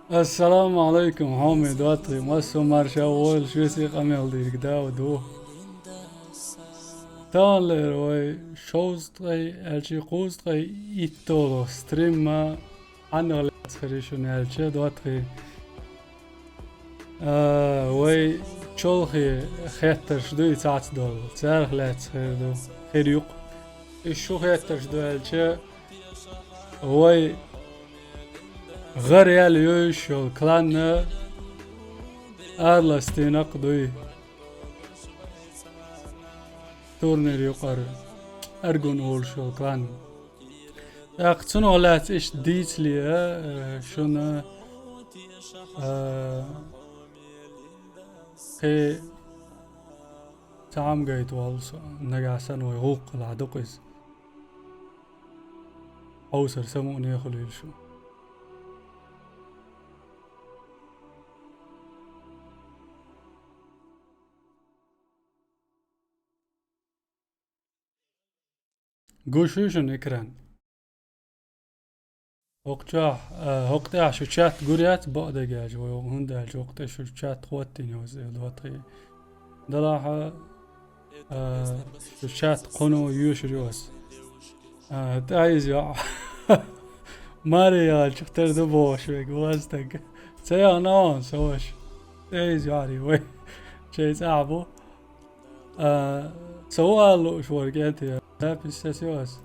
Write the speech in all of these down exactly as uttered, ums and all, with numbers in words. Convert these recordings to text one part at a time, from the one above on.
Ассаламу Ӏалайкум, хьоме доттагӀий, массо а марша войла, шуьца къамел дийриг Дауд ву. Таханлера вай шовзткъе, аьлчи кхузткъе итт долу стримма хьаннах лаьцна хир ю шуна аьлча, доттагӀий. А, вай чолхе хеттарш дуй цхьацца долу, царах лаьцна хир ду, хир ю-кх. Уьш шу хеттарш ду аьлча, вай гӀар яьлла йовзуш йолу кланна араластийнакх дуй. Турнир юкъара Аргун олуш йолу клан. ТӀаккха цунах лаьцна иштта дийцале а, э, шуна, э, кхин цхьа хӀума гайта воллу со, нагахь санна вай гӀуллакх хилахь ду-кх иза. Хьовсар самукъане хуьлийла шу. Гуш ю шуна экран? ХӀокху чохь, а, хӀокху тӀехь шу чат гур яц бакъдерг аьлча, вай хӀунда аьлча хӀокху тӀе шу чат хӀоттийна йоза, э, доттагӀий. Делахь а, а, шу чат кхуьно йоьшур ю ас. А, тӀаьхьа иза йоӀ. Маре яьлча тера ду бохуш вега, ваза стаг. Ца яхана хьуна, со ваша. ТӀаьхьа иза йоӀарий вай. Чай цӀахь бу. А, со ву ала лууш вара кӀентий, запись сацайо ас.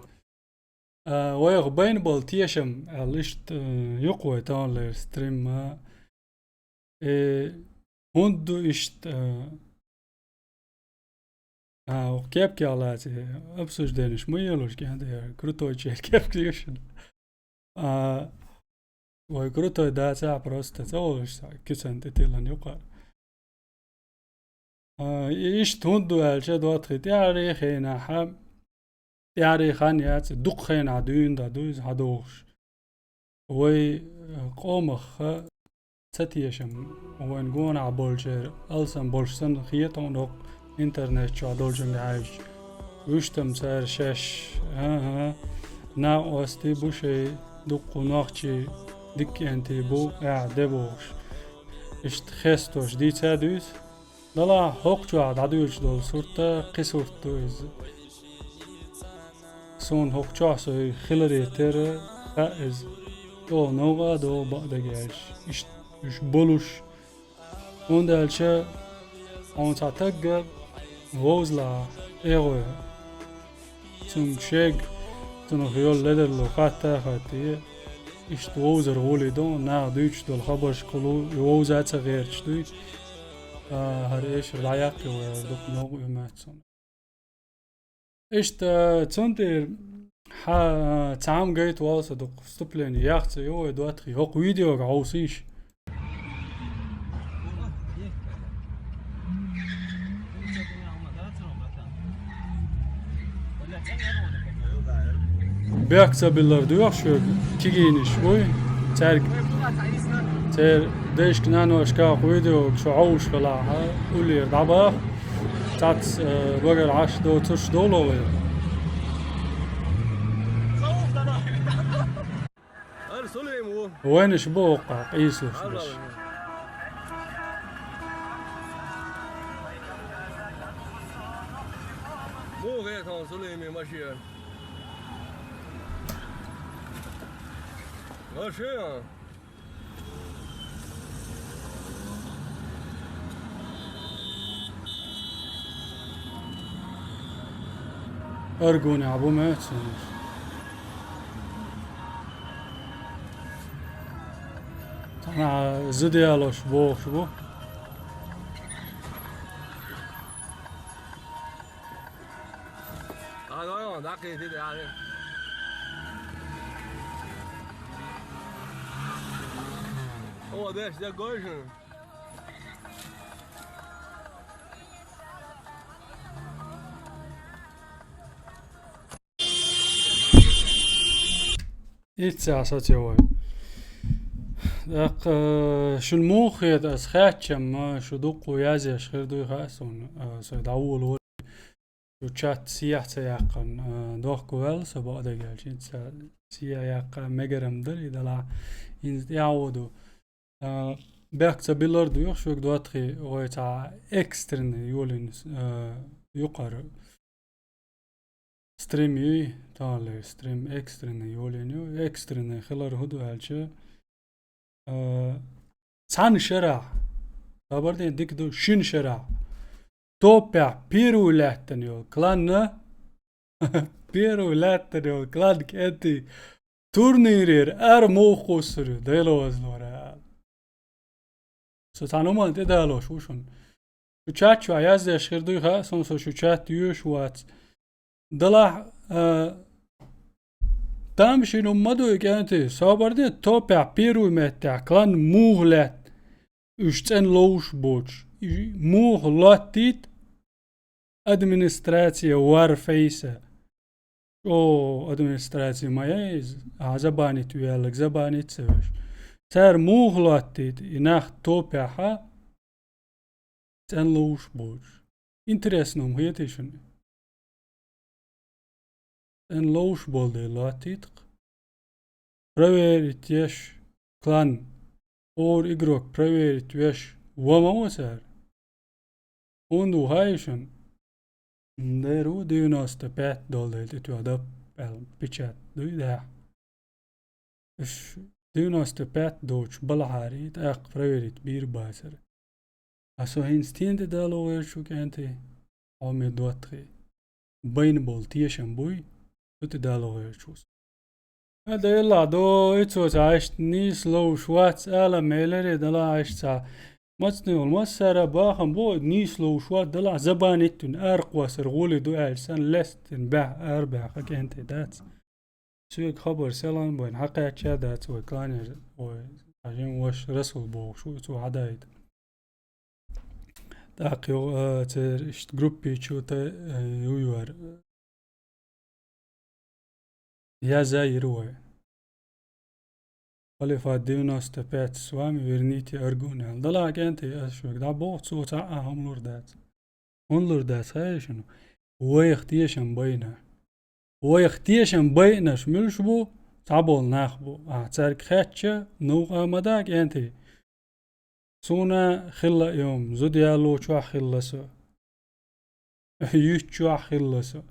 А, вайх байна болу тешам аьлла, иштта, а, ю-кх вай таханлера стрим, а. Э, хӀунда ду иштта, а, а, кепкех лаьцна обсуждениш ма елуш, кӀентий, крутой чел кепка ю шуна. А, вай крутой дацахь а, просто ца волуш, куьцан тӀе тиллина юкъара. А, и-, иштта хӀунда ду аьлча, доттагӀий, тӀаьхьарий хенахь, тӀаьхьарий хан яц, дукха хенахь дуьйна дан ду иза хьадогӀуш. Вай, а, къомах ца тешам, вайн гонахь болчеран алсам болуш санна хета хьуна хӀокху интернет чохь долчуьнга хьаьжча. Вуьштам цара шаьш, а-а, накъостий бу шайн, дуккха нохчий, дика кӀентий бу, ахь де бохуш. Иштта хестош дийца а дуьйцу. Делахь хӀокху чохь дӀадуьйцуш долу сурт а кхин сурт ду иза. Суна хӀокху чохь со хиларе терра хаьа иза. ЧӀогӀа новкъа а догӀу бакъдерг аьлча, иштта уьш болуш. ХӀунда аьлча хьуна цхьа тагга вовзалахь, эгӀой. Цуьнга шега, цунах йолу ледарло хатта а хатте, иштта вовзар гӀоле ду, наха дуьйцуш долу хабаршкахула и вовза а ца гӀерташ дуй. А, хӀара эшар дӀаяккхи вай, хӀара дукха новкъа ю моьтту суна. Иштта, цунна тӀера хьан, а, цхьа хӀума гайта воллу сан дукха вступление яхца ю вай, доттагӀий, хӀокху видеога хьовсийша. Бехк ца биллар доьху шуьга, кигийнаш буй, цаьрга, церан дайшка-наношка видео шу хьовзуш хилахь, уллера дӀабаха, цхьацца, э, багара Ӏаш доцурш довло вай. Ар Сулим ву. Вайнаш бу хӀокхахь къийсалуш берш. Муха гӀе тхуна Сулими машен? Машен? Аргунехь бу моьтту суна уьш. Цхьана зуда ялош бохуш бу. О, дальше, дальше. Иццахь сацо вай. ТӀаккха, э, шуна муха хета, ас хаьттича-м, шу дуккха язъеш хир дуй хаьа суна, э, со дӀаволавелла. Шу чат сехьа ца яьккхина, э, дохко ваьлла со бакъдерг аьлча, хӀинца сехьа яккха мегар-м дара, и делахь хӀинца тӀаьхьо ду. А, бехк ца биллар ду, йоах, шуга доттагӀий, вай цхьа экстренный йолийна, а, юкъара стрим юй, таханлера стрим экстренный йолийна ю, экстренный хилар хӀу ду аьлча, а, цхьан шарахь, хабар ден дика ду, шин шарахь. Топпехь первый лаьттан йолу кланна, первый лаьттан йолу клан кӀентий турнирера ара муха кхуссур ю, Дела вазлора аьлла. Со цхьана хӀуманна тӀедалош ву шуна. Шу чат чохь яздеш хир дуй хаьа, суна со шу чат йоьш вац. Далахь, а, тамашийна хӀума ма дуй кӀентий, собар де, топпехь первый меттехь клан муха лаьтта, уьш цӀена ловш боцуш, и муха лоттийта администрация Warface-а. ЧӀогӀа администрация ма яй иза, а забанить ваьлларг забанить ца веш. Цара муха лоттийта и нах топпехьа цӀена ловш боцуш. Интересно хӀума хетий шуна? ЦӀена ловш болу дела лоттийта-кх. Проверить еш клан, хӀора игрок проверить веш ван ма ву цара. ХӀунда ву хаьий шуна? Дера ву девяносто пять долу дела тӀетоьхна дап аьлла печать дуй дехьа. Уьш девяносто пять доцуш балахьара, тӀаккха проверить бийр бацара. А со хӀинца стен тӀедало гӀерташ ву кӀентий, хьо ме доттагӀий. Байна болу тешам буй, цу тӀедало гӀерташ ву со. Ада илла до, и цо ца аьшта нийса ловш вац ала меларе дала аьшта ца. Мацни вол массара бахам бо, нийса ловш вац дала забанить вина, аркъоссар гӀули ду аьлла сан лестина баьхьа, арабаьхьа кӀентий дац. Соьга хабар селан байн хьакхаьчча дац вай кланер, вай, хьажин ваша Расул бохуш ву, цо хьадайта. ТӀаккха йо, а, церан иштта группи чу та, а, юй вара. Яза йира вай. Халифат девяносто пять с вами, верните Аргун аьлла. Дала кӀентий ас шуьга дӀабоху, цо цхьа а хӀума лур дац. ХӀунда лур дац хаьий шуна? Вайх тешам байна. Вайх тешам байинарш муьлш бу, цхьаболу нах бу. Ахьа цаьрга хаьттича, новкъа ма да кӀентий. Суна хилла и хӀума, зуда ялочохь хилла со. Юьтчохь хилла со.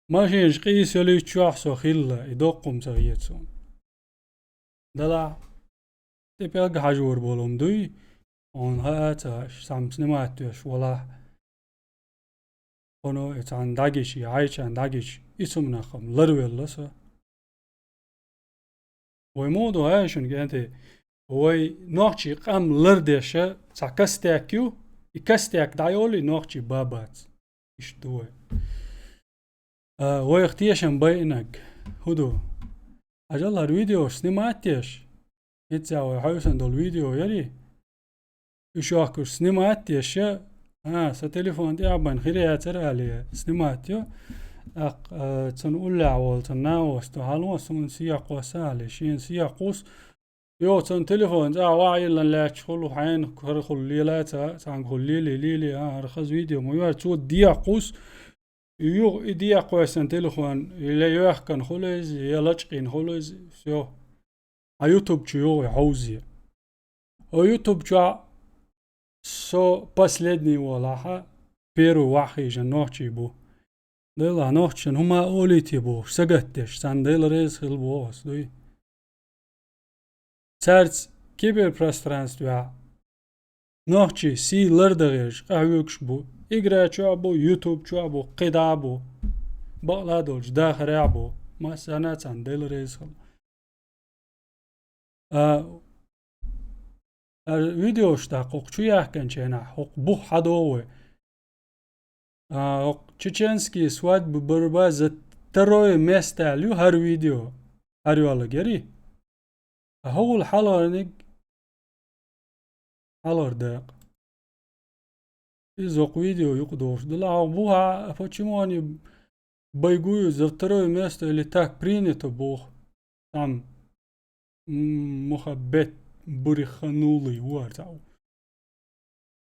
Машинаш къийса йолуьйтчохь со хилла, и доккхум ца хета суна. Далахь, тӀе пӀелг хьажор болу хӀума дуй, хьуна хаа ца хаа, схьам снимать веш валахь. Хьуна и цхьана дӀагича, и хьайчана дӀагича, и цумнахам ларвелла со. Вай муха ду хьаьшина кӀентий? Вай нохчий къам лардеша цхьа костяк ю, и костяк дӀайолу и нохчий бабац. Иштта ду вай. А, вайх тешам байинарг хӀу ду? Ажал хӀара видеош снимать деш? Хьица вай хьовсан долу видео яри? Уьш йохкуш снимать деш я? А, сан телефон тӀе а бан хир яцара али, снимать йо. ТӀаккха, а, цун уллехь волу, цун наосто хьало, суна сехьакхосса али, шена сехьакхус. Йо, цун телефон цӀа ваӀ йиллан лаьтташ хуьлу, хьайна хӀара хуьлу лела ца, цхьаьнгахула лели, лели, а, хӀара хаза видео ма яра, цо дехьакхус. Юха и дехьакхоьссина телефон, или йоьхкан хуьлу иза, я лачкъийна хуьлу иза, всё. Хьан YouTube чу юха хьовзе. Хьо YouTube чохь со последний волахьа, первый ваьхьа хьийжан нохчий бу. Делахь нохчашна хӀума олийте бохуш, сагатдеш, царна Дела реза хила боху ас, дуй. Цаьрца киберпространствехь нохчий сий лардахьеш къахьоьгуш бу. Игра чохь бу, YouTube чохь бу, кхидӀа а бу. Бакъла долчу дахарехь а бу. Массарна а царна Дела реза хила. А, а видеош тӀаккха хӀокху чу яхканчу хенахь, хӀокху бух хьадогӀу вай. А, хӀокху чеченские свадьбы борьба за второе место аьлла ю хӀара видео. ХӀара йоллагери. А хӀокхул хьалхарниг хьалхар дакъа. Иза хӀокху видео юкъа догӀуш дала, а бухьа, а почему они байгую за второе место или так принято боху? Там, м, мухаббет буриханули ву ар цхьа ву.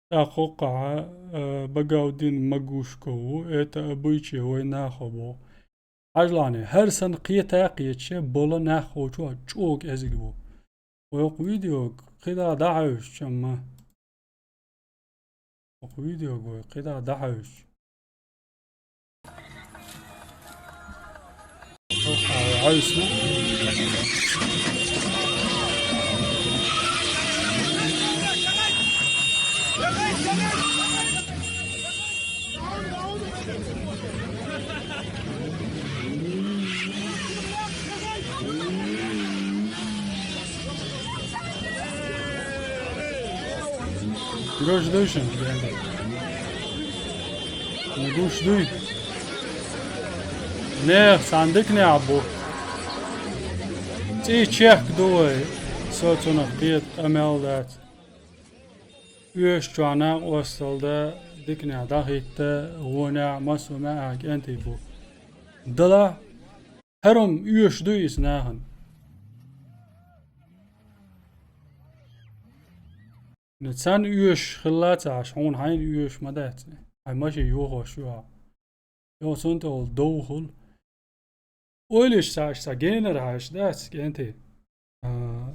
ТӀаккха хӀокхахьа, а, Багаудин Магушков ву, это обычай вай нахо боху. Хьажлахьне, хӀара санна кхета а кхеташе бола нах хӀокху чохь чӀогӀа кӀезиг бу. Вай хӀокху видеог кхидӀа дӀахьуьйсуча ма. Оха видео гой, кхидӀа дӀахьуьйсуча. Оха хьуьйсу. Гуш дуй шуна, генде? Гуш дуй? Нехан диканехь бу. ЦӀий чехка ду вай, со цунах кхета къамел дац. Оьшучохь накъосталла дан диканехь дӀахӀитта, вонехь, массо а маьӀехь кӀентий бу. Далахь, хӀара хӀума оьшуш дуй иза нахана? Царна оьшуш хилла ца Ӏаш, хьуна хьайна оьшуш ма дац. Хьайн машен йохош ю хьо. Йо, цунна тӀехула довхула. Ойлаш ца Ӏаш, цхьа генара хьаьжча дац, кӀентий? А,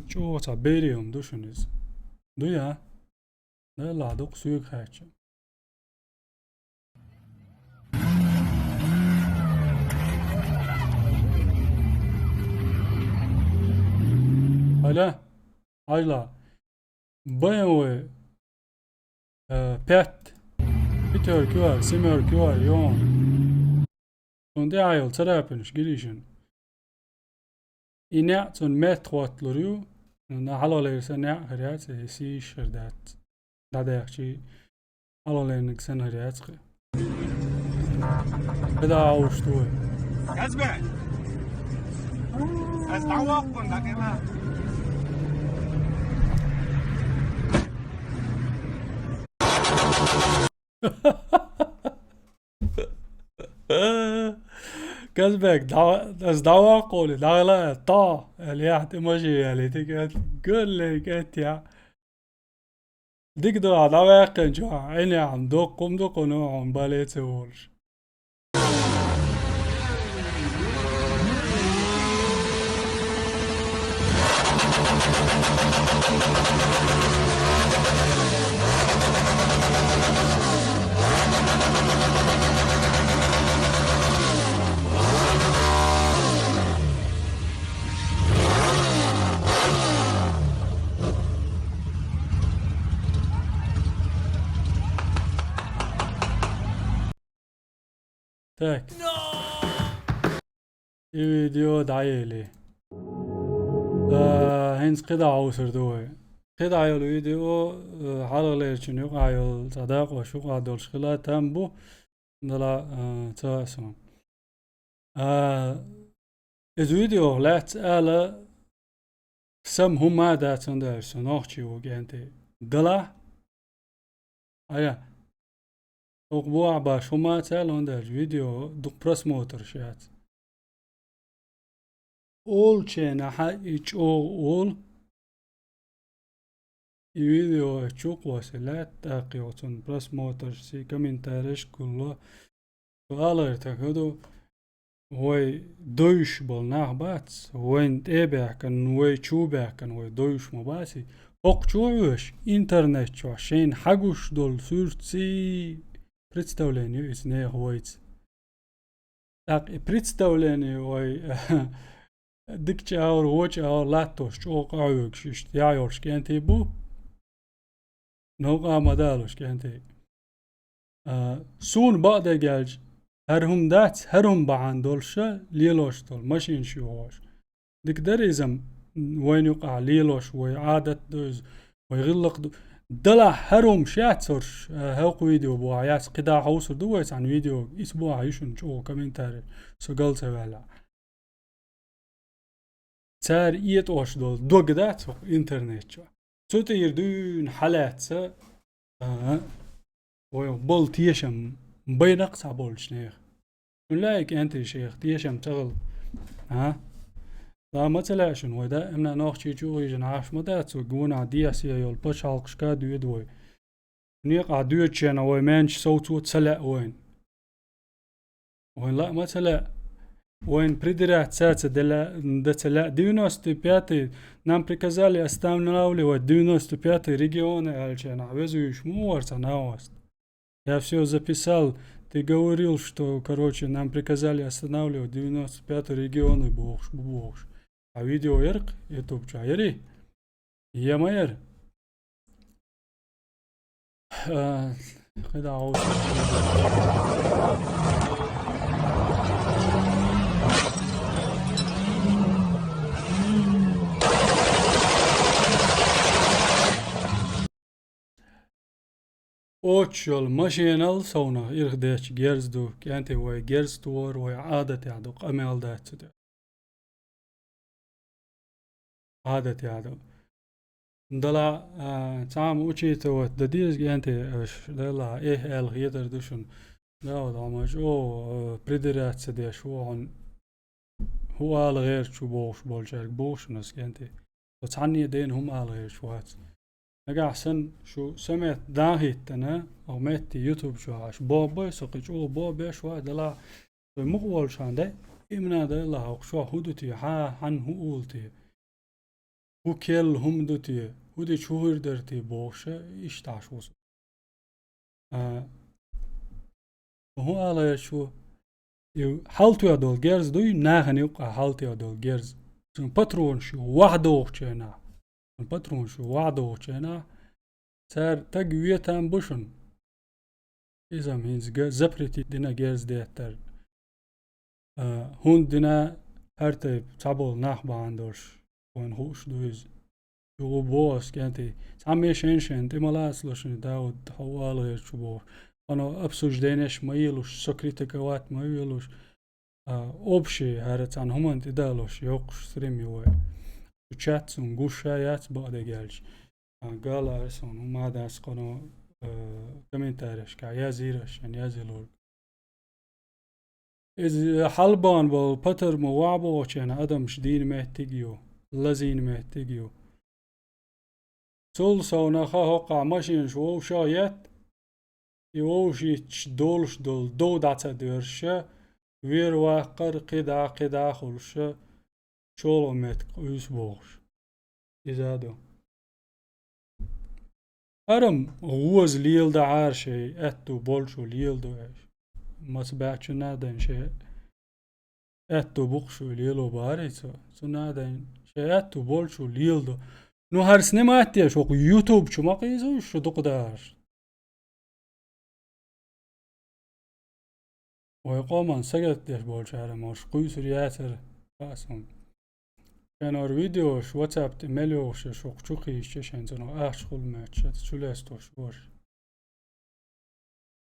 чӀогӀа цхьа бере хӀума ду шуна иза. Дуй, а? Делахь дукха соьга хаьттича. Алло, хьажал. Б М В, э, пять, пятёрка ю хӀара, семёрка ю хӀара, йо. Цунна тӀехь йолу царапинаш гирий шуна. И неӀ цунна метта хӀотталур ю, нагахь хьалхалера сан неӀ хир яц, и сийсаш хир дац. ДӀадаьхча, хьалхалерниг санна хир яц кхин. ХӀеда Ӏовуш ду вай. Казбек! Ас дӀаваккхун дакъина. Казбек, дӀа-, ас дӀаваккхули, дӀагӀала, то, аьлла, яхь тӀе машен яьлла, тӀе кӀет-, гулле кӀетта яхь. Дика ду, ахь дӀаваьккхинчохь, Ӏинехь, доккха хӀума ду кхунна хьуна бале ца волуш. Так. И видео дӀаели. А, хӀинца кхидӀа Ӏовсур ду вай. КхидӀа йолу видео, а, хьалхалерчун юкъахь йолу цхьа дакъош юкъахь долуш хила там бу, дала, а, ца а сон. А, иза видео лаьцна ала, сам хӀума а дац, хӀунда аьлча со нохчи ву, кӀентий. Далахь? Ая. Оха бохьа баш хӀума а ца аьлла, хӀунда аьлча видео дукха просмотрш яц. Олученахьа и чӀогӀа олу. И видео чу кхоьссина лаьтта, тӀаккха йо цунна просмотршций, комментареш гулло. Со алар тахана ду, вай дойуш болу нах бац, вайна тӀе а баьхкина, вай чу а баьхкина, вай дойуш ма бац и. ХӀокху чу а веш, интернет чохь шайна хьагуш долу суьртций представление ю иза нехан вайца. ТӀаккха и представление вай дика чӀагӀор, вон чӀагӀор латтош, чӀогӀа къахьоьгуш, иштта яхь йолуш кӀентий бу. Новкъа а ма далош кӀентий. А, суна бакъдерг аьлча, хӀара хӀума дац, хӀара хӀума бахьана долуша лелош долу машинаш ю хӀорш. Дика дара иза-м, вайна юкъахь лелош, вай Ӏадат ду иза, вай гӀиллакх ду. Далахь хӀара хӀумаш яц хӀорш, а, хӀокху видео бохьа яц, кхидӀа хьовсур ду вай цхьана видео, иза бохьа ю шуна чӀогӀа комментарий, со гал ца ваьлла. Цара этӀош долу дог дац хӀокху интернет чохь. Цу тӀера дуьйна хьалаьцна, а, вай болу тешам байнакх цхьаболчу нехан. Шуна лаьий кӀентий шех тешам ца хилла? А? Ла ма ца лаьа шуна, вай даимна нохчий чу а гӀийжина Ӏаш ма дац, вай гонахь дехьа-сехьа йолу пачхьалкхашка а доьду вай. Некъахь доьдучу хенахь вай маьнча совцо ца лаьа вайна. Вайн лаа ма ца лаьа. вайн придирать цаца дела, даца ла девяносто пятый, нам приказали останавливать девяносто пятый регионы, аьлча нах везуюш му варца наост. Я всё записал. Ты говорил, что, короче, нам приказали останавливать девяносто пятый регионы, бохуш, бу бохуш. А видео яркъ, YouTube чу яри? Я майер. А, кхида гъовс. Оччул машенал совнах ирхдечу герз ду, кӀанте вай герз тор, вай Ӏадатехь ду, къамел дац цу тӀе. Ӏадатехь ду. Дала, а, цхьа ма учитывать дан деза, кӀанте, аша, дала, эхь аьлла хетар ду шуна. Да, вот, хьо ма чӀогӀа, а, придираться деш ву хьуна. ХӀун ала гӀерташ ву бохуш болчаьрга боху шуна аса, кӀанте. Со цхьанне дена хӀума ала гӀерташ вац. Нагахь санна шу са метта дӀахӀиттина, оха метте YouTube чохь аша боббай, со кхин чӀогӀа боббеш вац, дала, со мукъа волчхьана дай, имна дай лахьа, хӀокху чохь хӀун ду те, хьан, хьан хӀун улу те? ХӀун керла хӀума ду те, хӀун дича хӀун хир дара те бохуша, иштта Ӏаш ву со. А, хӀун ала гӀерташ ву? И хьалтоьхна долу герз дуй, нахана юккъехь хьалтоьхна долу герз. Цуьнан патронаш ю вахдохучу хенахь. Цуьнан патронаш ю вахдохучу хенахь. Цара таг ветам бу шуна. Иза-м хӀинца га-, запретить дина герз деттар. А, хӀунда дина, хӀара тайпа цхьаболу нах бахьана долуш, вайна хууш ду иза. Юха боху аса, кӀанте, цхьамма шен-шен тӀе ма лацалаш, Дауд, хьо ала гӀерташ ву бохуш. Хьуна обсужденеш ма елуш, сокритиковать ма елуш, а, общий, хӀара цхьана хӀуманна тӀе далош, йоккхуш стрим ю вай. Чат цунна гуш ша яц бакъдерг аьлча. А, гала аса хьуна, хӀума дац кхуьно, а, комментарийшкахь язйира аса шен язйалург. Иза хьалабахана болу патар ма ваьхьа бохучу хенахь адамаш дийна меттиг а ю, лазийна меттиг а ю. Цул совнаха хӀокхахь машинаш вовшах етта, и вовшийташ долуш долу дов дӀа ца доьрзуша, вер ваккхар, кхидӀа, кхидӀа а хуьлуша, чолгӀа меттиг къуьйсу бохуш. Иза а ду. Арам гӀоза леладахьара шайн аьтту болчу леладо аьлча. Маца баьччунна а дайна шайн аьтту букъ шу лело бахьара цо. Цунна а дайна шайн аьтту болчу леладо. Ну, хӀара снимать деш, хӀокху YouTube чу ма къийзуш шу дукха дахарш. Вай къоман сагатдеш болчара марш кхуьйсур яцара, хаьа суна. Шен хӀара видеош WhatsApp тӀе мел йогӀуш, шух чу кхийсча, шен цунах ахча хула моьттуш, аца чу лестош варш.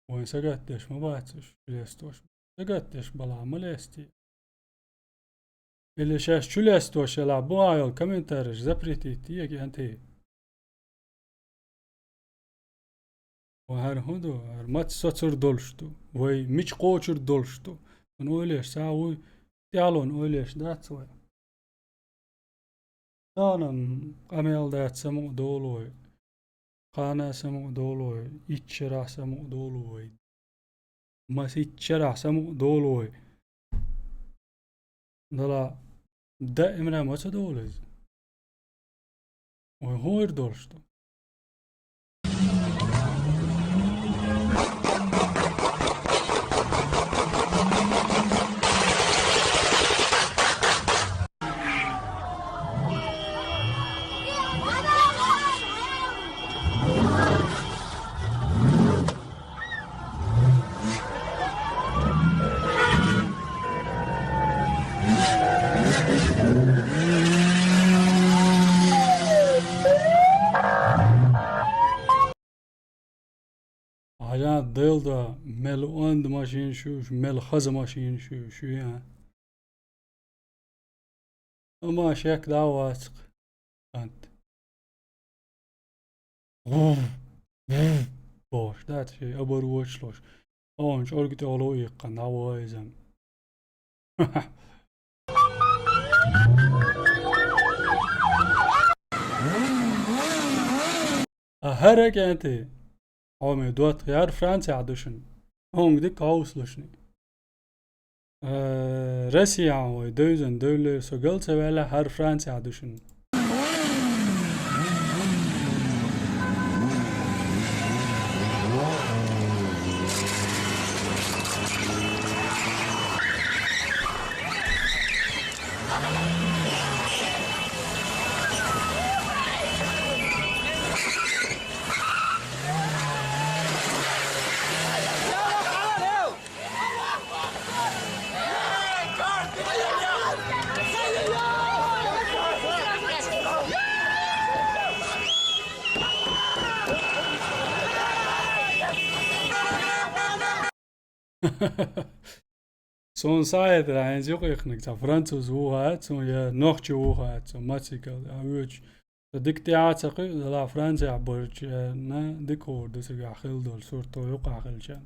Вайн сагатдеш ма бац уьш, чу лестош. Сагатдеш балахь ма лестий. Или шаьш чу лестош елахь, бу а йолу комментарийш запретить е, кӀентий. Вай хӀара хӀун ду? ХӀара маца соцур долуш ду? Вай мича кхочур долуш ду? Цунна ойлеш ца вуй, тӀаьхьалонан ойлеш дац вай. Тахан къамел дац самукъа долу вай. Кхана самукъа долу вай. Итт шарахь самукъа долу вай. Масийтта шарахь самукъа долу вай. Дала даимна ма ца долу иза. Вай хӀун эр долуш ду? Хьажа, Делда, мел онда машина шу, мел хаза машина шу, шу, а? Амма шек дӀа а вацахь, кӀант. Вув, вув, бохуш дац шен абар вочалуш. Оха чӀорга тӀехула иккхана дӀаваха иза. А хӀара кӀентий, хьо ме доттагӀ яра Францехь ду шуна. Хьуна дика хьовсалушний. Э, Россияхь вай девзан девлла, со гал ца ваьлла, хӀара Францихь ду шуна. Суна схьахетара, хӀинца юкъа иккхинарг цхьа француз вуха аьлла суна, я нохчи вуха аьлла суна, мацигал, а, вуьйцу. Со дика тӀаьхьа ца кхуьу, дала Францехь болчарна дика гӀур ду цигахь хилла долу сурто юкъахь хилчарна.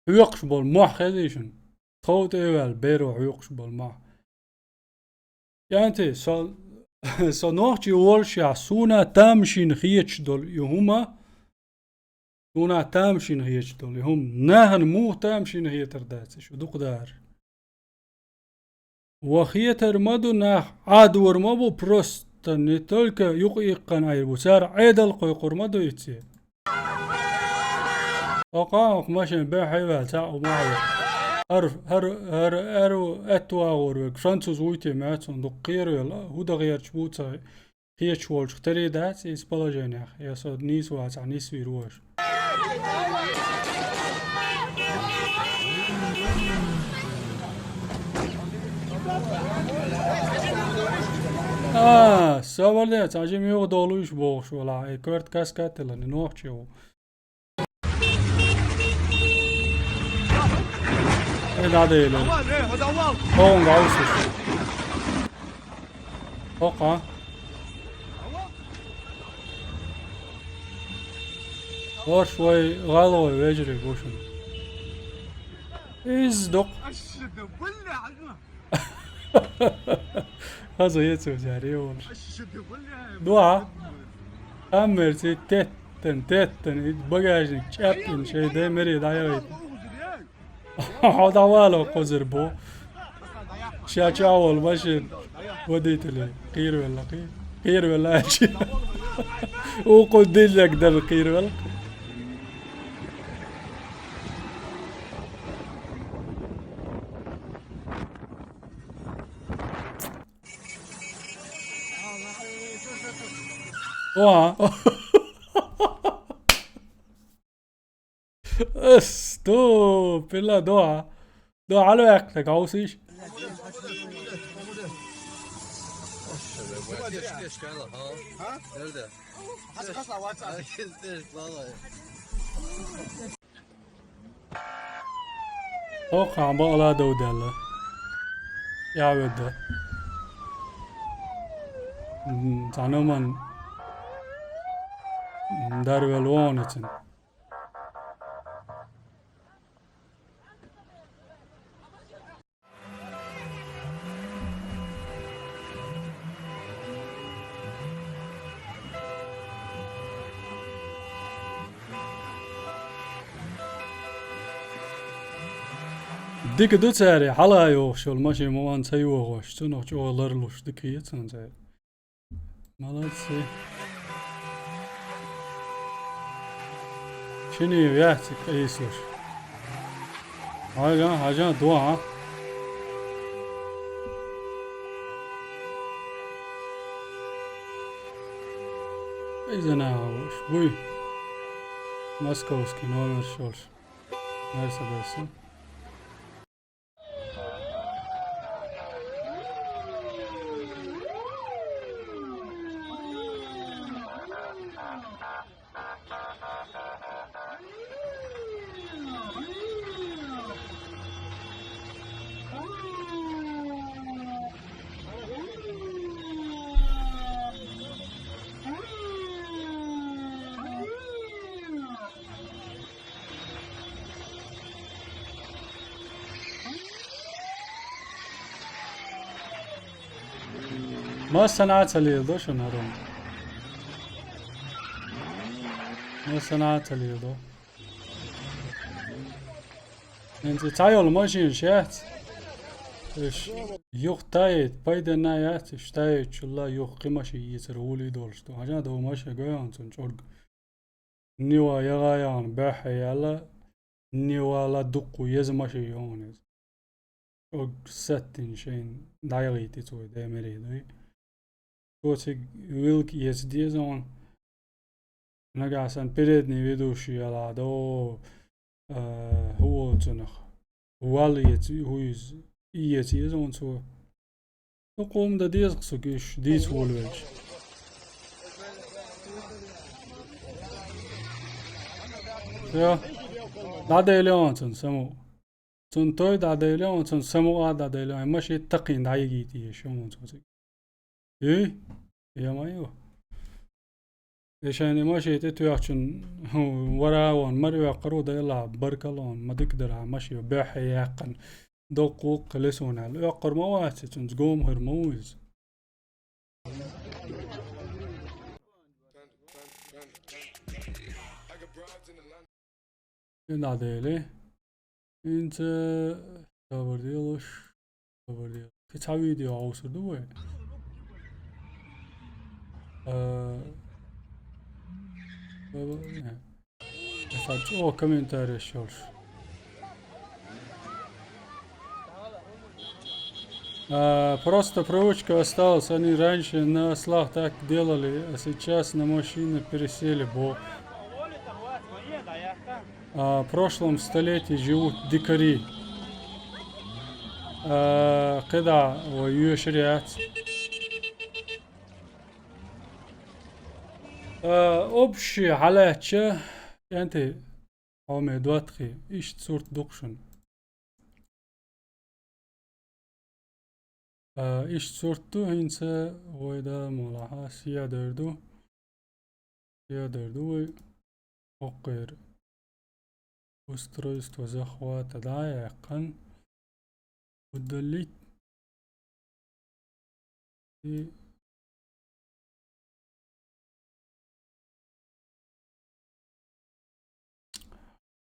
Хьоькхуш болу мохь хезий шуна? Тхов тӀе а ваьлла, беро хьоькхуш болу мохь. КӀанте, со, со нохчи волушехь, суна тамашийна хеташ долу и хӀума, суна тамашийна хеташ долу и хӀума, нахана муха тамашийна хетар дац, шу дукха дара. Ва хетар ма ду, нах Ӏадор ма бу, просто не только юкъа иккхина Ӏийр бу, цара Ӏедал кхойкхур ма ду ицце. Окха, окха машина бехье ваьлла, цхьаъ у ма хьа. ХӀара, хӀара, хӀара, хӀара аьтту агӀор верг, француз вуй те, маьцун дукха кхеравелла, хӀу дан гӀерташ бу ца хеташ волчух тера дац иза положениех, я со нийса вацахь, нисвийр ву аша. А, со вале, цхьа жима юха долу уьш бохуш валахь, и коьрта каскад тилла, и нохчи ву. Э, надо или? Хьо гӀовс уьш. Окха. Орш вай гӀалгӀай вежарий бу шуна. Иза доккха. Хаза ецо зяре волуш. Дуа? Аммерци теттан, теттан, и багажник чӀаьппина шайн дай мере дӀаяхийта. Хьо дӀавало кхузар бу. Ша чӀагӀволу машина водителе кхийравелла, кхий-, кхийравелла аьлчи. Укху диллаг дара кхийравелла. Оа. Эс, ду, пила, ду, а. Ду, алу экъ, гӀовсиш. Окха, бакъала дов даьлла. Я ведда. М, цхьа номан дарвел вон эцна. Дика ду цаьрга, хьала йогӀуш йолу машен ма ван ца йогӀуш, цунах чӀогӀа ларлуш дика хета сан цаьрга. Молодцы. Шине яц и къийсалаш. Хьажа, хьажа, дуьхьа. Иза нагӀа вуш буй. Московский номер шолш. Мерседес. Массанхьа ца леладо шуна хӀара. Ма санна ца леладо. ХӀинца цхьайолу машинаш яц. Уьш юха тайийта пайденна яц, уьш тайийчулла юха кхин машин йийцар гӀоле долуш ду. Хьажа, дов машин гой хьуна цунна чӀогӀа. Нива яга яхана баьхьа яьлла, Нива ла дуккха еза машин ю хьуна иза. ЧӀогӀа саттина шайна дӀаяхийта цо, Даймире дуй. Цо цига вилка эца деза хьуна. Нагахь санна передний ведущий ялахь до, а, хӀун олу цунах? Вал эца, хӀу иза? И эца еза хьуна цо. Дукха хӀума дан деза-кх суьга уьш дийца волавелча. Всё. ДӀадели хьуна цунна самукъа. Цунна той дӀадели хьуна, цунна самукъа дӀадели хьуна, машин такхийна дӀайигийта езаш ю хьуна цо цига. Юй? Я-ма-йо. И шайна и машин тӀе тоьхначун, хӀу, вара а вон, мара оьккхур ву, дан Аллахь, баркалла хьуна, ма дика дара, машин баьхьа яьккхина, доккха ву-кх лесона аьлла. Оьккхур ма вац и, цуьнца гома хир ма ву иза. И дӀадели. ХӀинца сабар делаш, сабар делаш. Кхин цхьа видео Ӏовсур ду вай? А, баба, не. Аса чӀогӀа комментарий йолуш. А, просто привычка осталась. Они раньше на ослах так делали, а сейчас на машины пересели, бо. А, в прошлом столетии живут дикари. А, кхидӀа вай йоьшур яц. А, общий хьалаьцча, кӀентий, хьоме доттагӀий, иштта сурт ду-кх шуна. А, иштта сурт ду, хӀинца вай да муьлхха, сиа дер ду. Сиа дер ду вай. ХӀокхуьра устройство захвата дӀа а яьккхина. Удалить. И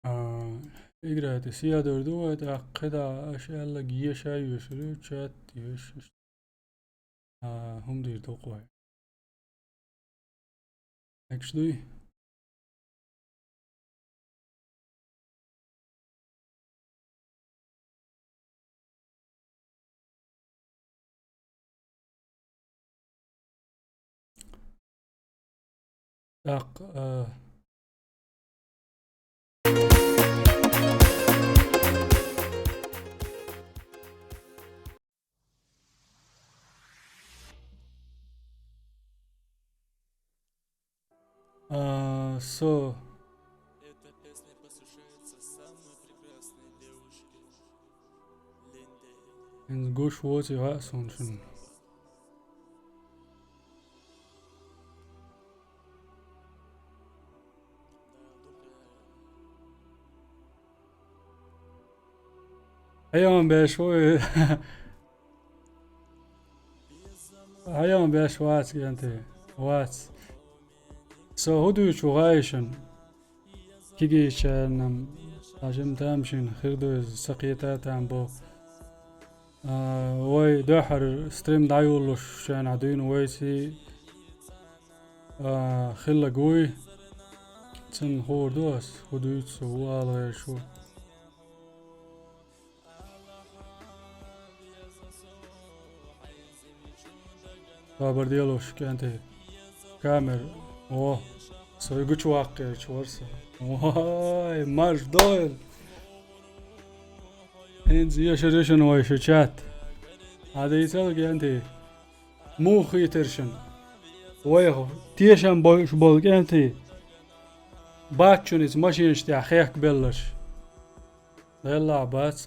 А, игра тӀе сиа дер ду вай, тӀаккха кхидӀа аша аьлларг еша йоьшур ю, чат йоьшуш. А, хӀума дийр ду-кх вай. Мегаш дуй? ТӀаккха, а, А, со. ХӀинца гуш воций хаьа суна шуна. Хьайон беш ву и. Хьайон беш вац, кӀентий, вац. Со хӀун дуьйцуш ву хаьий шуна? Кегийчарна-м, хьажа-м тамашийна хир ду иза, ца кхета а там бо. А, вай дуьххьара стрим дӀайолалуш шайна дуьйна вайций, а, хилларг вуй. Цунна хуур ду ас, хӀун дуьйцу со, хӀун ала гӀерташ ву. Сабар делаш, кӀентий. Камера. О, со и гучуваккха гӀерташ вара со. Вай, марш дойла! ХӀинца йоьшур ю шуна вай шу чат. Хьадийцал, кӀентий. Муха хийтира шуна? Вайх тешам бойуш болу кӀентий. Бац шуна иза машинаш тӀехь хехкабелларш. Делла бац.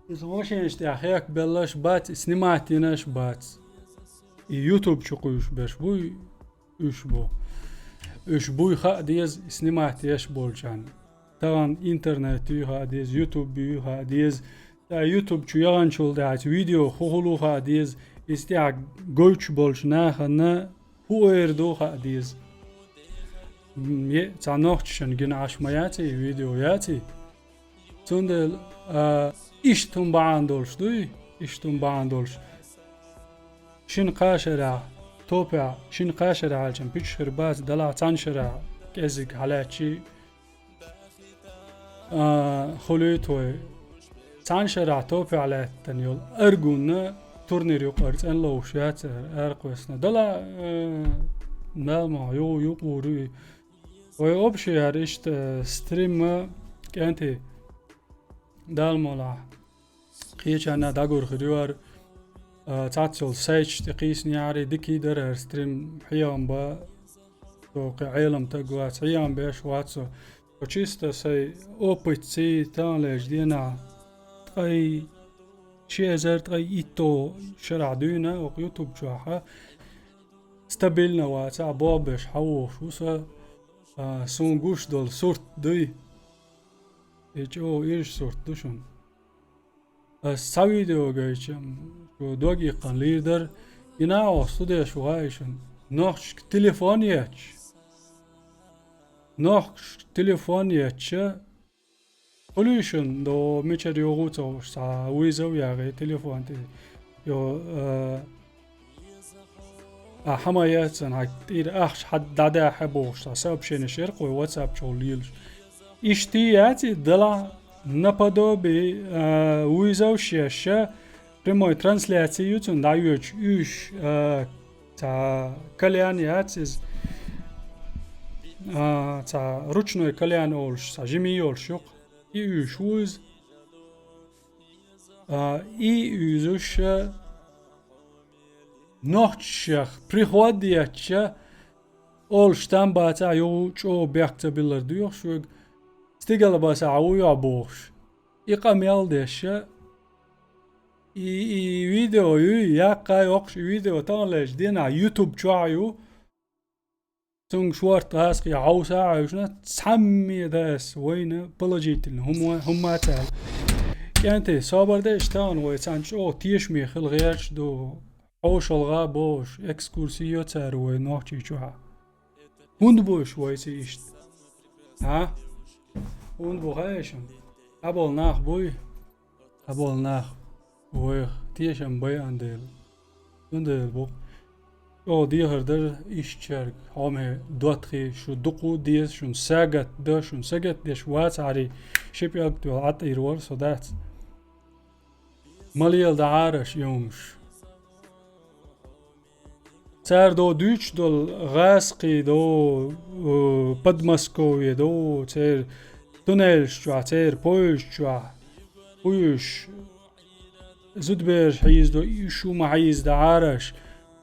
Иза машинаш тӀехь хехкабелларш бац, и снимать йинарш бац. И YouTube чу кхуьйсуш берш буй, уьш бу. Уьш буй хаа деза, и снимать еш болчарна. Тахана интернет юй хаа деза, YouTube юй хаа деза. Ткъа YouTube чу яханчул тӀаьхьа видео хӀун хуьлу хаа деза, иза тӀехь гойтуш болчу нахана хӀун эр ду хаа деза. М, е, цхьа нохчашна гина Ӏаш ма яций, видео яций. Цундела, а, иштта хӀума бахьана долуш дуй, иштта хӀума бахьана долуш. Шина-кхаа шарахь, топехь, шина-кхаа шарахь аьлча, пуьчаш хир бац, делахь цхьана шарахь кӀеззиг хьалаьцчий, а, хуьлуьйту вай. Цхьана шарахь топехь лаьттина йолу Аргунна турнир юкъара цӀена ловш яц ара, аракхоьссина. Делахь, а, мел ма юкъа, юкъа вур ю. Вай общий яра иштта, э, стримма кӀентий Дала мукъалахь. Кхечанна дӀагур хир ю ара, э, цхьацца йолу сайташ тӀе кхийсинехьара, дика дара ара стрим, хьехам бан, со кхин Ӏелам таг вац, хьехам беш вац со. Со чисто сайн опытций, таханлерчу денахь ткъе ши эзар ткъе итт шарахь дуьйна оха YouTube чохь. Стабильно вацахь, болх беш хьан вохуш ву со, а, суна гуш долу сурт дуй. И чӀогӀа ирча сурт ду шуна. Ас цхьа видео гайча, м, шу дог иккхана лийр дара, и нагӀо студеш ву хаьий шуна. Нохчашка телефон етташ. Нохчашка телефон етташ, хуьлуьйшун до мичара йогӀу ца хууш, цхьа вызов яхье телефон тӀе. Йо, э, а, хьан ма яццан, хьан тӀера ахча хьан дӀадахьа бохуш, цхьа сообщение шеркъой WhatsApp чу лелаш. Иштта яц и, делахь наподобие, э, вызов шеша, прямой трансляция ю цунна дӀайоьдуш, уьш, э, цхьа кальян яц иза, э, цхьа ручной кальян олуш, цхьа жимий йолуш юкъа. И уьш ву иза. А, и уьзуш, а, нохчашех приход етташ, олуш там бацахь, юха чӀогӀа бехк ца биллар дуьйхуш вуьга, стигала басахь вуй бохуш. И къамел деш, и, и видео юй, яккхай йоккхуш, и видео таханлерчу денахь YouTube чохь ю. Цуьнга шорта гӀазкхий хьовса а хьаьвшина, цхьамме дан ас вайна положительно хӀумма, хӀумма ца аьлла. КӀентий, собар де, иштта тахана вай цхьаьна чӀогӀа тешаме хила гӀерташ ду, хьошалгӀа бохуш, экскурси йо цара вай Нохчийчохь. ХӀунда бу уьш вайца иштта? А? ХӀунда бу хаьий шуна? Цхьаболу нах буй? Цхьаболу нах вайх тешам байан дела. Цундела бу. ЧӀогӀа дехар дара ишттачаьрга, хьо ме доттагӀий, шу дукха деза, шуна сагатдан, шуна сагатдеш вацахьарий, ши пӀелг тоьхна Ӏа тӀера вара со дац. Ма леладахьара аш и хӀумаш. Цара до дуьйцуш долу гӀазкхий до, э, Подмосковье до, церан туннелаш чохь, церан поездаш чохь, уьш зудабераш хьийзадо, уьш хӀума хьийзадахьара аш.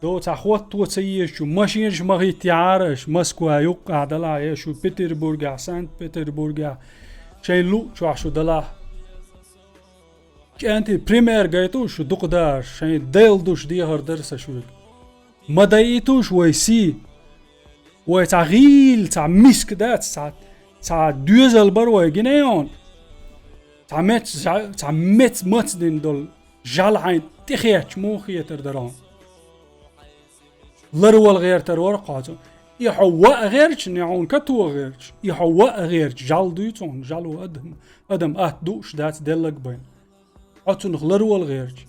До цхьа хӀотто ца езачу машинаш ма хӀиттахьара аш, Москва юккъехь далахь, я шу Петербургехь, Санкт-Петербургехь, шайн луъ чохь шу далахь. КӀентий, пример гайту шу дукха даш, шайн Делан душ дехар дара сан шуьга. Ма дайиту шу вай сий. Вай цхьа гӀийла, цхьа миска дац, цхьа, цхьа доьзал бара вай гинайон. Цхьа меца, цхьа, цхьа меца маца дина долу жал хьайн тӀехечча муха хетар дара хьуна? Ларвала гӀертар вара кхоцу. И хьо ваа гӀерташ, не хьуна катоха гӀерташ. И хьо ваа гӀерташ, жал дуьйцу хьуна, жало адам, адам атта дууш дац деллаг байна. Хьо цунах ларвала гӀерташ.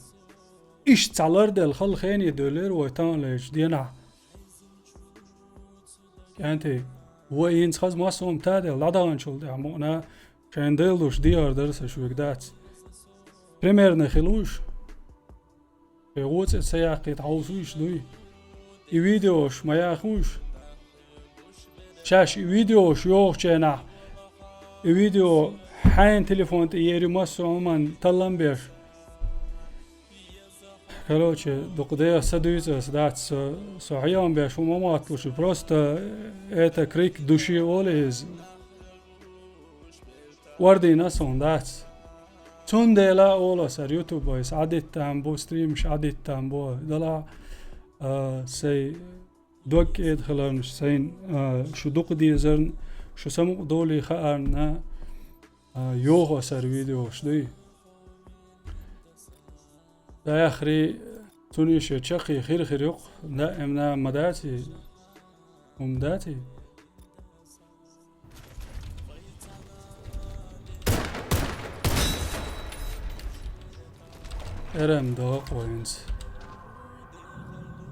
Иштта цхьа ларделла хала хене девллера вай таханлерчу денахь. КӀентий, вай хӀинца хаза массо а хӀума таделла, дӀадаханчул тӀаьхьа мукъана шайн Делан душ дехар дара сан шуьга дац. Примерно хила уьш. Шайн гӀо цӀе ца яккхийта хьовсуьйтуш дуй. И видеош ма яхуьйтуш. Шаьш и видеош йохучу хенахь, и видео хьайн телефон тӀе ер ю массо а хӀуманна таллам беш. Короче, дукха деха са дуьйцу ас дац, со, со хьехам беш хӀума ма мотталуш, просто это крик души олу иза. Ордина ас хӀума дац. Цундела а олу ас, ара ютуб айса Ӏадиттам бу, стримаш Ӏадиттам бу, дала, а, сай дог кӀеда хиларнаш сайна, а, шу дукха дезарна, шу самукъа долий хаарна, а, йоху ас ара видеош дуй. Дахри цуьнан иша чаккхе хир-хир юкъ, даимна ма даций, хӀума даций. Эр М дагӀа кхоьнца.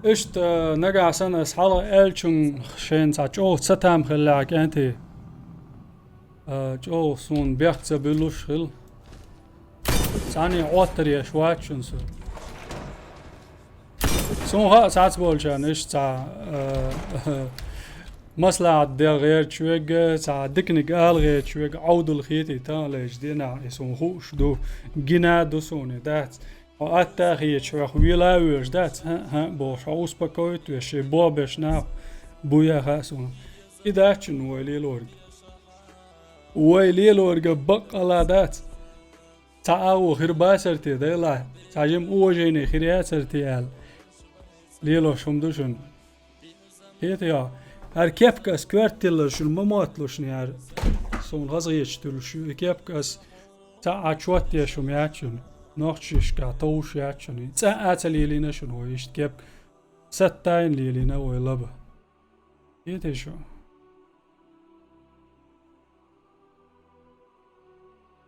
Иштта, нагахь санна ас хьалха аьллачунна шен цхьа чӀогӀа цатам хиллехь, кӀентий, а, чӀогӀа суна бехк ца буьллуш хилла. Цхьанне Ӏоттар еш вац шуна со. Суна хаьа цхьацболчарна иштта цхьа, а, маслаӀат де гӀерташ верг, цхьа диканиг ала гӀерташ верг Ӏовдал хетий, таханлерчу дийнахь и суна хууш ду, гина ду суна и, дац. Хьо атта а хеташ, хьох вела а воьдуш дац, хӀаъ, хӀаъ, бохуш, хьо успокоить веш, шен бобеш нах буй а хаьа суна. И дац шуна вай лелориг. Вай лелориг баккъалла дац. Цхьа агӀо хир бацара те, дайлахь, цхьа жима уважение хир яцара те аьлла, лелош хӀума ду шуна. Хетий хьо? ХӀара кепка ас коьрта тиллар шуна ма мотталушний хӀара. Суна хазахеташ туьллуш ю и кепка ас. Цхьа а чот деш хӀума яц шуна. Нохчашка товш яц шуна. ЦӀа а ца лелийна шуна вай иштта кепка. Сатта а лелийна вай лаба. Хетий шу?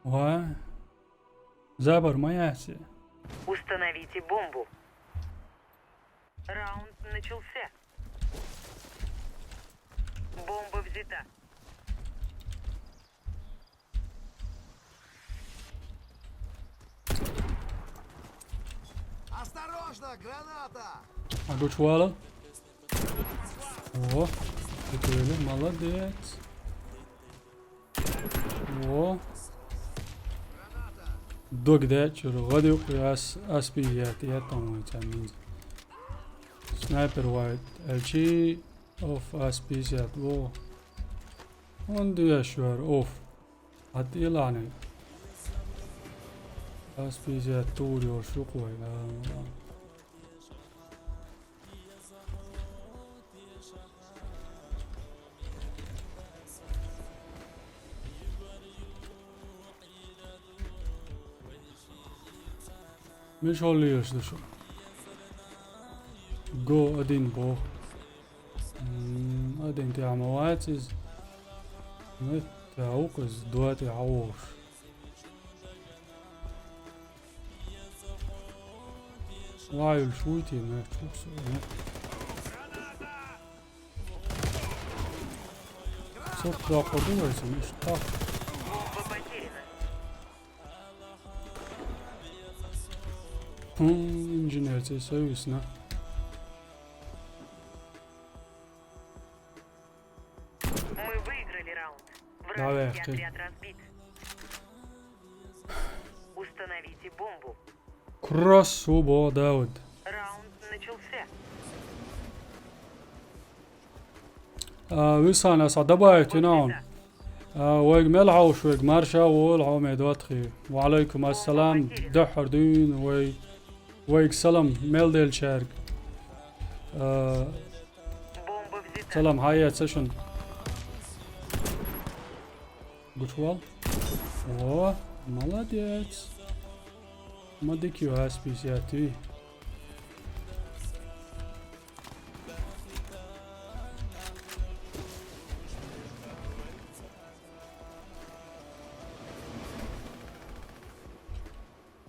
Ва? Забар ма яц и. Установите бомбу. Раунд начался. Бомба взята. Осторожно, граната! А гучувала? О, прикольно, молодец. О. Дог даьччура, гӀадюкъ ас, ас пиздец, я там вон цхьа минза. Снайпер вайт, элчи, оф, ас пиздец, во. Он дуьш вар, оф. Хьан тӀелахьний? Ас пиздец, тур йолуш ю кхой, а. Миша хьо лелаш ду шу? Го один боху. М, один тӀехь ма вац иза. Меттехь ву-кх иза, два тӀехь а вогӀуш. Вай, уьш вуй те, мехчу со, ну. Сурт доккхур ду вай сан, иштта. Бомба потеряна. ХӀун, инженер, цӀе сай висна. Мы выиграли раунд. Давай, Вражеский ты. Отряд разбит. Установите бомбу. Кросс, убо, Дауд. Раунд начался. А, висана, аса добавить вина он. А, вайга мел хьовш, вайга марша а волу, хьо ме доттагӀий. Ва Ӏалайкум ассалам, дуьххьара дуьйна вай, вайга салам мел деллачаьрга. А, салам хьаэца шуна. Гучувал. О, молодец. Ма дика ю ас пятьдесят.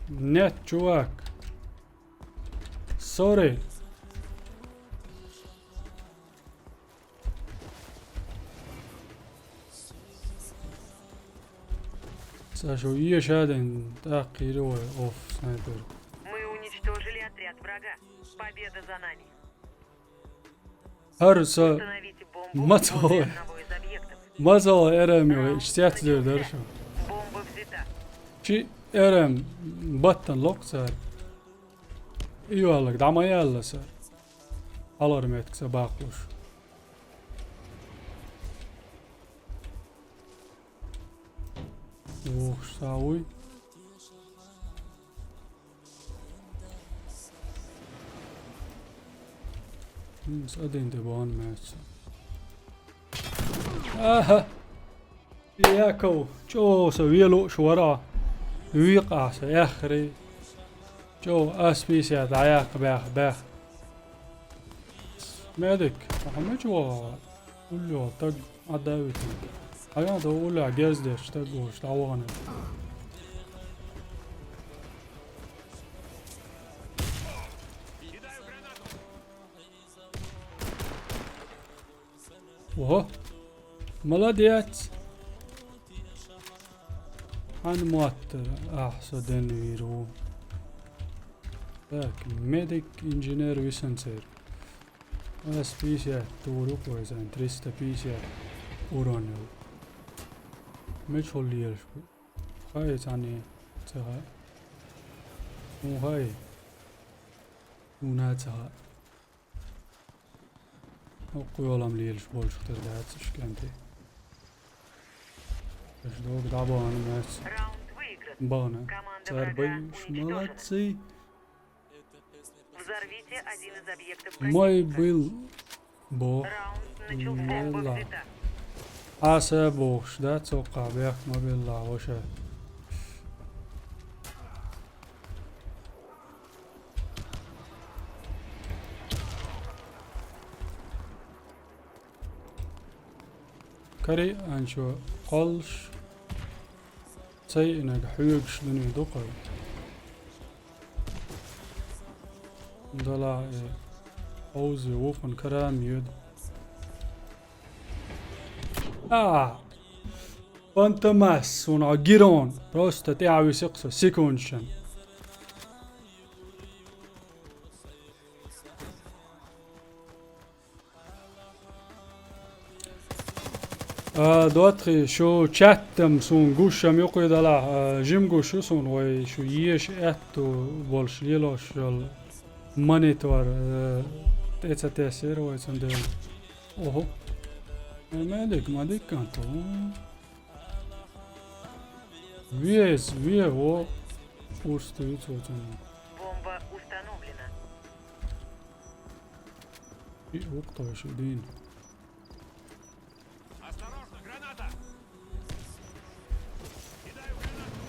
Нет, чувак. Сори. Саша, уьеша а ден, тӀаккха йира вай оф снайпер. Мы уничтожили отряд врага. Победа за нами. ХӀара со Установите бомбу возле одного из объектов. Мацо эрами вай, иштта цец дер дара шу. Бомба взята. Чи эрам баттан локх цара. И валлаг, дӀа ма яьлла сан. Хьалар меттиг ца баккхалуш. Ох, схьа вуй. М, с один тӀе бахана маьцна. Аха! Яков, чӀогӀа со велуш вара. Векъахь со, эххарий. ЧӀогӀа ас пятьдесят дӀаяккха баьхна, баьхна. Медик, ахьа мича вогӀу? Улло, таг Ӏадавитина. Хьайна до уллехь герз деш, таг волуш, дӀавахана. Ого. Молодец. Хьан моттар ахь со денвийр ву. Так, медик, инженер висанцер. Ас пятьдесят тур ю кхойзан, триста пятьдесят урон ю. Меч хьул лелаш бу. Хай цани цаха. Ну хай. Ну на цаха. Оккху йолам лелаш болчух тера дац уьш кӀанте. Аш дог дӀабахана мац. Раунд выигран. Бахана. Команда Цар врага байш уничтожена. Молодцы. Взорвите один из объектов Мой противника. Был бо. Раунд начался. Бомба Белла. Взята. Аса бохуш, да, цоккха бехк ма белла, ваша. Кари анчо кхоллаш, цай инаг хьоьгуш дуьне ду-кх. Дала, э, хьовзе вукхун кара ма йоьду. А! Фантомас, суна гирон. Просто тӀаьхьа висикх со секундашан. А, Дотхи, шу чаттам суна гуш ам юкъе далахь, а, жим гуш ю суна вай, шу еша аьтту болуш лелош йолу монитор, а, тӀе ца тесира вай цундела. Ого. Э, ма дика, ма дика кӀант ву. Вез, ве, во. Урс ду вицо цунна. Бомба установлена. И вукхо шу дийна. Осторожно, граната! Кидаю гранату!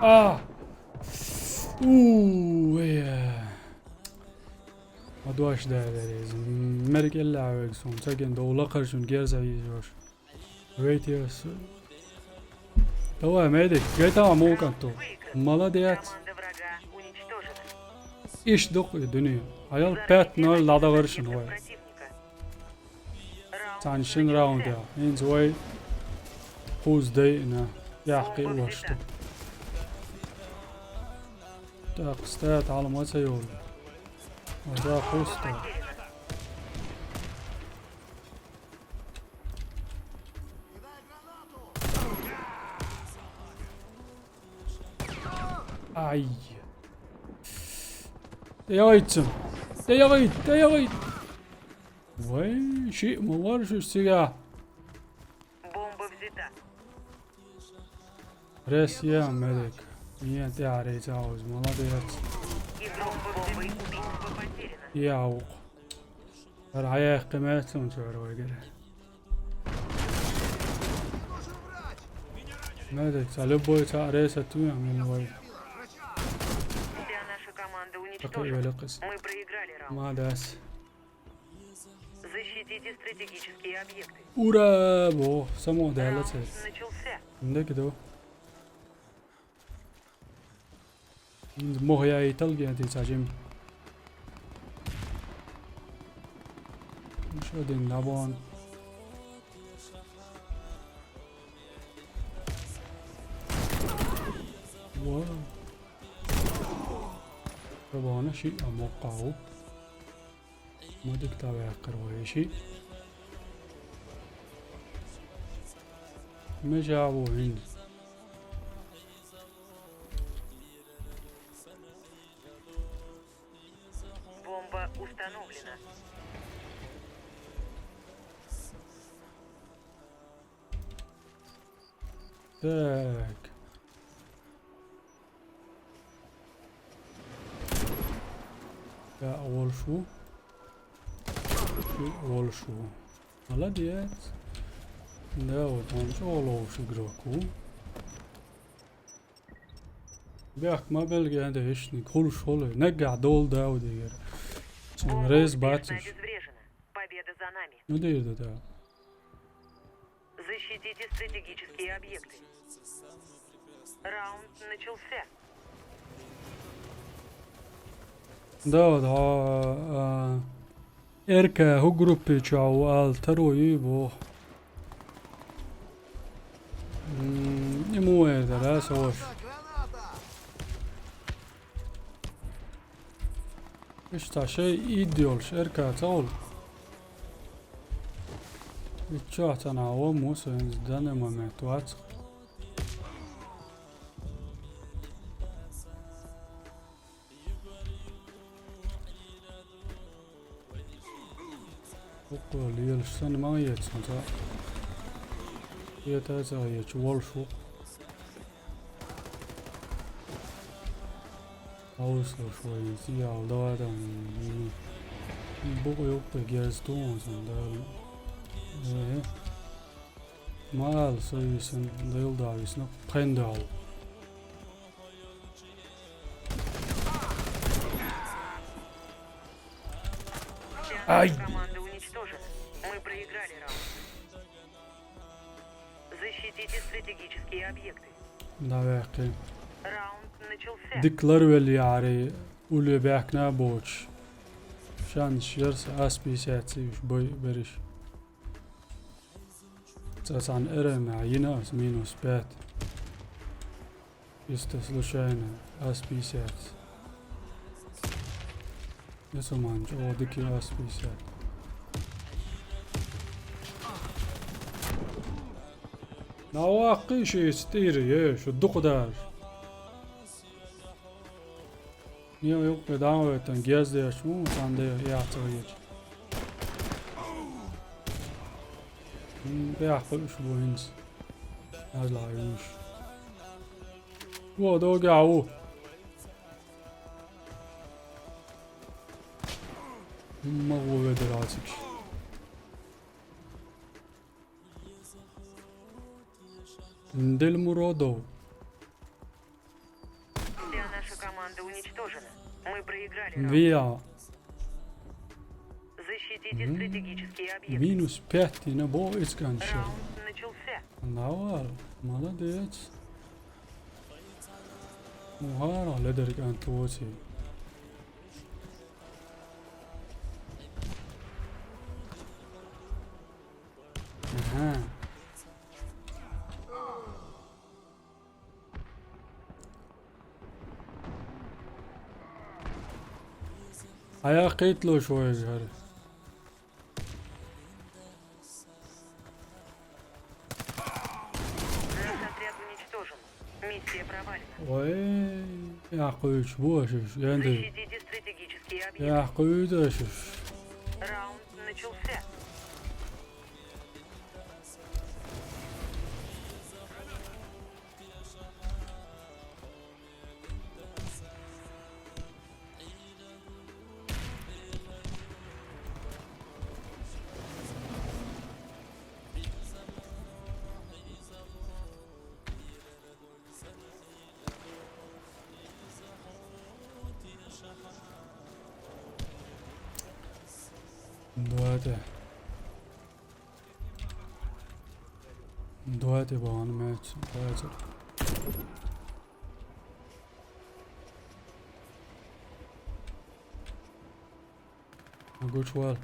А! У, э. Ма дош да вере иза. Мерг элла вег сун. Цагин дов лакхаршун герза йижош. Вейтиас. Давай, медик, гайта муканту. Молодец. Команда врага уничтожена. Иш дукъ и дуьне. Аял пять ноль ладагъаршин вай. Цхьана шин раунд я. Инза вай кхуза дайина. Яхкъи вашту. Так, стат, алма ца йолу. Ва кхуза стат. Ай. ТӀе яхийта цунна. ТӀе яхийта, тӀе яхийта. Вай, шиъ ма вара шу цигахь. Бомба взята. Рес я, медик. Е, тӀе а рейца ауз, молодец. Игрок бомбы убит. Бомба потеряна. Я, ух. Ара хьаяьккхи меца цунна цара вайгара. Надо, ца любой ца рейса туя, мин вай. Вся наша команда уничтожена. Такой великий. Мы проиграли раунд. Молодец. Защитите стратегические объекты. Ура! Во, само дала цес. Раунд начался. Нигде. Мох яйтал генти цажим. Шо дин набон. Вау. Шо бана ши амоккау. Ма дика таваьккхира вай ши. Межа ву хӀинца. Бомба установлена. Так. Да, волуш ву. Волуш ву. Молодец. Да, вот он чӀогӀа ловш игрок ву. Бехк ма белган да ишник, хулуш хулу. Наггахь долу Даудигара. Цунна рейс бацуш. Победа за нами. Ну, дийр ду, да. Защитите стратегические объекты. Раунд начался. Да, да, а, Р К хӀу группе чу ву ала таро ю боху. М, и му эр дара, со ваша. Иштта шай идда йолуш Р К ца волу. Итт чохь ца нахь вон муса хӀинца данный момент вац. Вукхо лелаш санна ма хеташ, хӀинца. Хета а ца хеташ, волуш ву. Хьовсалаш вай, зиял дадам, букъа юккъе герз ту хьуна сан дала. Э, ма ала, со висина, Дела да висина, пхен дала. Вся Ай! Наша команда уничтожена. Мы проиграли раунд. Защитите стратегические объекты. Да, ваьккхи. Раунд начался. Дика ларвелла яхьарий, улле баьхкина а боцуш. Шанс яра сан, ас пятьдесят ца уьш бай берриш. Цкъа цхьана эр ма йина ас минус пять. Чисто случайно, ас пятьдесят. Я суман чӀогӀа дика ас пятьдесят. На ваккхий шица тӀера, е, шу дукха даже. Не, юккъе дӀа а вайтан, гездеш ву, сан де яц вайча. М, бехк уьш бу хӀинца. Ажла юш. Во, догахь ву. ХӀумма гӀо ведар ацикаш. Дел Муродов. Вся наша команда уничтожена. Мы проиграли раунд. Виа. Защитите М. стратегические объекты. Минус пять йина бо изкан шо. Раунд начался. Навал, молодец. Мухара ледер кан туоси. Ага. Хьан кхийтталуш вайга хӀара? Наш отряд уничтожен. Миссия провалена. Ой, яккхуьйтуш бу аша уьш, Энди. Защитите стратегические объекты. Яккхуьйту аша уьш. Раунд начался. Давайте. Давайте бахана меч. Давайте. Могу чувал.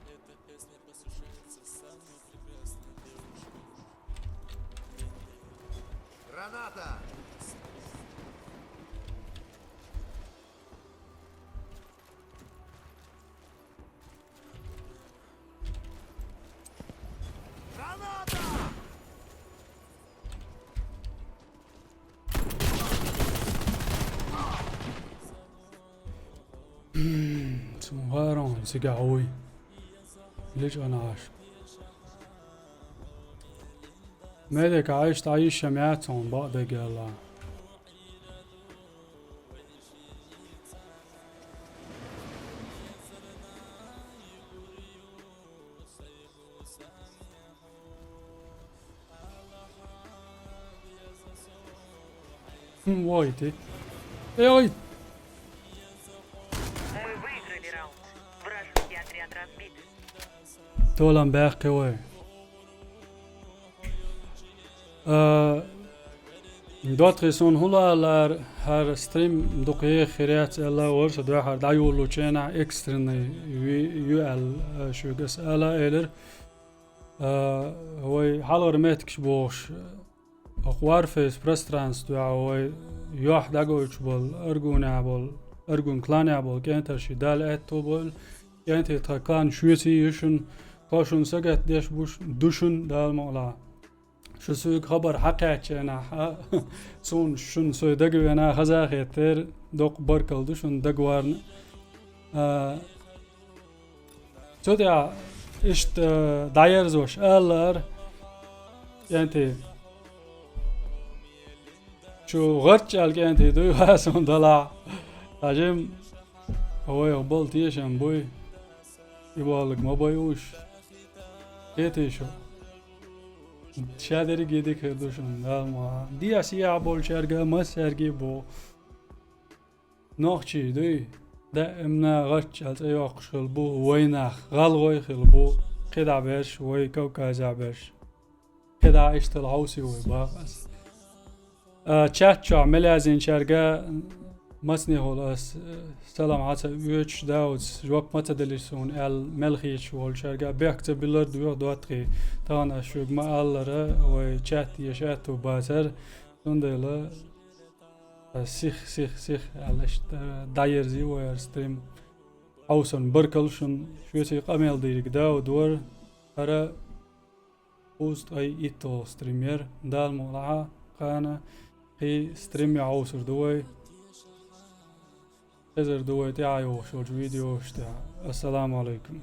Эта песня посвящается самой прекрасной девушке. Граната! Граната! Цунхарон цига хьуй. Лечкъа наш. Медика Ӏайш тӀаийша меца хьуна бакъдерг аьлла. Хм, вой, ти. Эй, ой! Толам баьккхи вай. А, доттагӀий, суна хӀун лаьара, хӀара стрим дукха еха хир яц аьлла, вара со дуьххьара дӀайолалучу хенахь экстренный ю аьлла, а, шуьга ас ала элира. А, вай хьалхара меттигаш бохуш, оха Warface пространствехь вай юьхь дӀагойтуш болу, Аргунехь болу, Аргун кланехь болу кӀентарш Дала аьтто бойла, кӀентий тхан клан шуьца ю шуна, тхо шуна сагатдеш бу шу-, ду шуна Дала мукъалахь. Шу соьга хабар хьакхаьчча хенахь, а, суна шуна со дагавеана хаза хетара, доккха баркалла ду шуна дагаварна. А, цу тӀехь иштта дӀаерзош алара, кӀентий. Шу гӀарч аьлла кӀентий дуй, ва суна далахь. Ткъа жимма вайх болу тешам буй. И бохург ма байуш. Кхетий шу? Ша дерриге дика хир ду шуна, Дала мукъалахь. Дехьа-сехьа болчаьрга, массаьрга а боху. Нохчий дуй, даимна гӀарч аьлла цӀе йоккхуш хилла бу вай нах, гӀалгӀай хилла бу, кхидӀа берш, вай Кавказехь берш. КхидӀа иштта хьовсий вай, боху ас. А, чат чохь мел яздинчаьрга мацанехула ас, э, салам хьа ца оьцуш, Дауд, жоп ма ца делира суна аьлла, мел хеташ волчаьрга бехк ца биллар, доьху доттагӀий. Тахана ас шуьга ма-аллара, вай чат еша аьтту бацара, цундела, а, сих, сих, сих аьлла, иштта дӀаерзий вай хӀара стрим. Хьовсарна баркалла шуна, шуьца къамел дийриг Дауд вара, хӀара кхузткъе итталгӀа стрим яра, Дала мукъалахь, кхана кхин стримехь хьовсур ду вай. Хезар ду вай тӀаьхьа йогӀуш йолчу видеош тӀехь. Ассаламу алайкум.